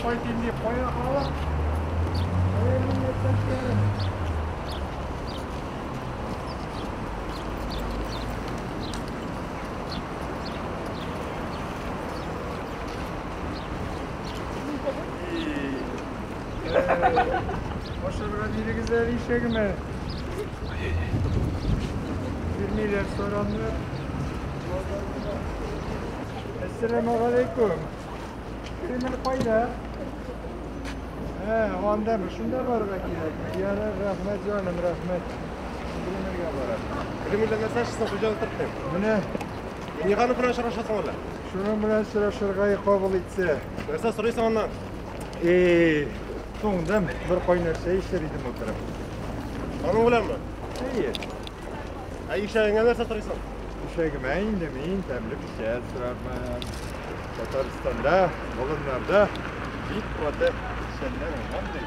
кайтыйм дип кая халык? Кая милләттәшләрем? Ашарга бирегез әле ишәгемә. Бирмиләр сораннар. Әссәламегаләйкүм. Кремль кайда? Ә, андамы? Шунда барырга кирәкме? Ярар, рәхмәт җаным, рәхмәт. Кремльгә барам. Кремльдә нәрсә эшлисең, хуҗа утырттың? Менә Миңнеханов белән очрашасың әллә? Шуның белән очрашырга кабул итсә. Нәрсә сорыйсың аннан? Эй, туңдым, бер кайнар чәй эчәр идем утырып. Аның беләнме? Әйе. Ә ишәгеңә нәрсә сорыйсың? Ишәгемә инде мин тәмле печән сорармын. Татарстанда, болыннарда бик каты печәннәр уңган ди.